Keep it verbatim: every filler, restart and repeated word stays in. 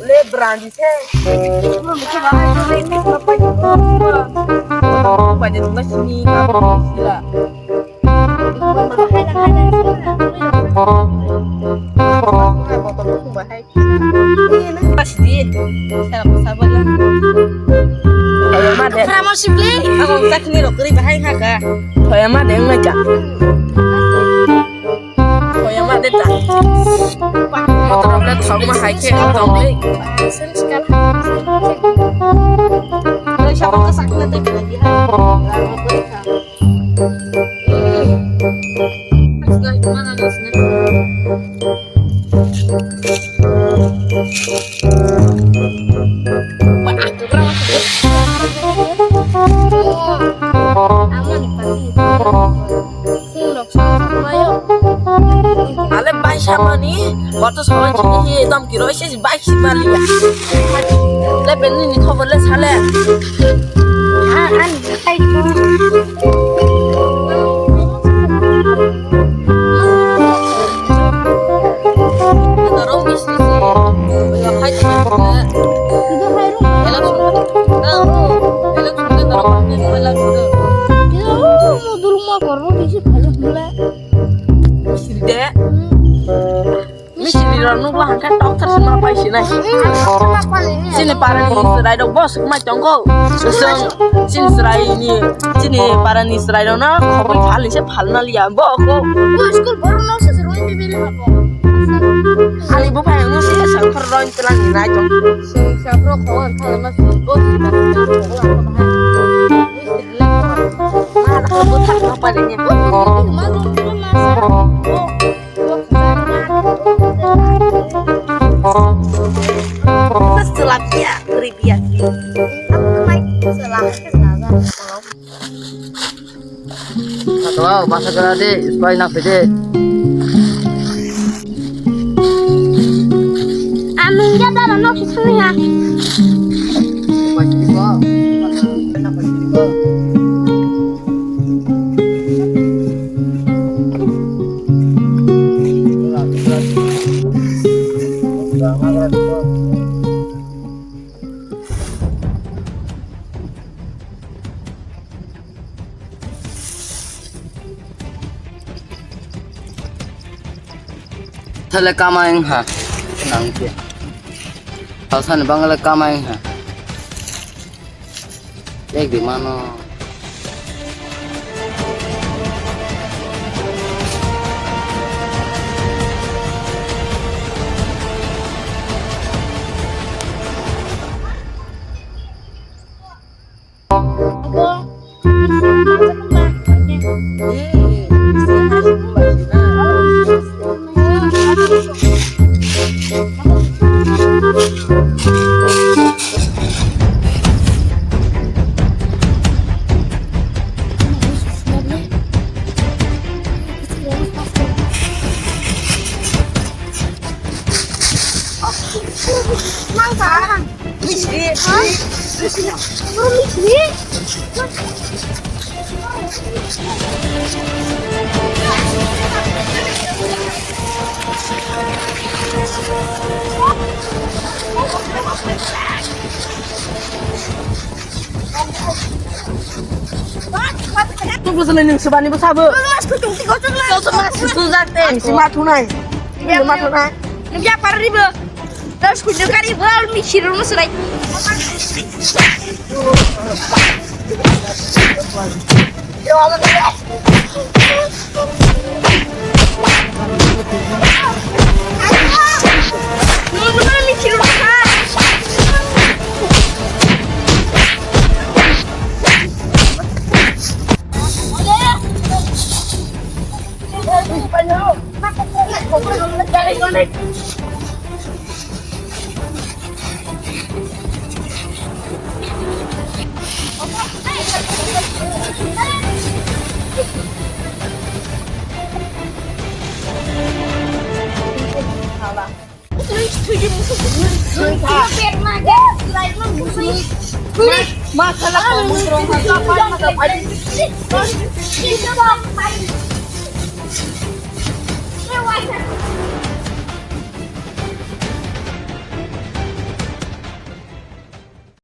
Le brandi se. Pai de nungla sini ka sila. Pas di. Salam sabar lah. Khoya ma de. Salam sibli. Aku tak ni rok ri bahai ha ka. Khoya ma de ngai ka. Khoya ma de ta. Motor rok le thok ma hai khe tong le. Sen skal. Doi sa ko sak na de. Ale bai samani, koto samani chini hi dam kiro se bai simali ya. Le beni ni khobor le sale. Ah, ani. Misiri rok nukla hangkhe tokthar sima pai sinai. Chini parani chwrai rok boss mai tongkho. Chwng chini chwrai ni, chini parani chwrai rok no khoboi phal ni se phal na liya bo ko. Bo school borok no se roi bibili habo. Ali bo phai no se sang phar roi tla ni nai tong. Sang sa pro ko an tha na bo. Ma ko bo thang pa ni. Selak ya, ribia. Aku mai selak. Atau masa kena deh, supaya nak deh. Amin ya, dah, nak sini ya. Thale kamai wngkha nang khe. Salsani bangla kamai wngkha. Ek di mano. Tunggu selain yang sebani besabe. Kau tuh masih tujak deh. Ang si matu nai. Iya, matu nai. Nunggu apa ribu? Terus kunjung kali bal mi sirung serai.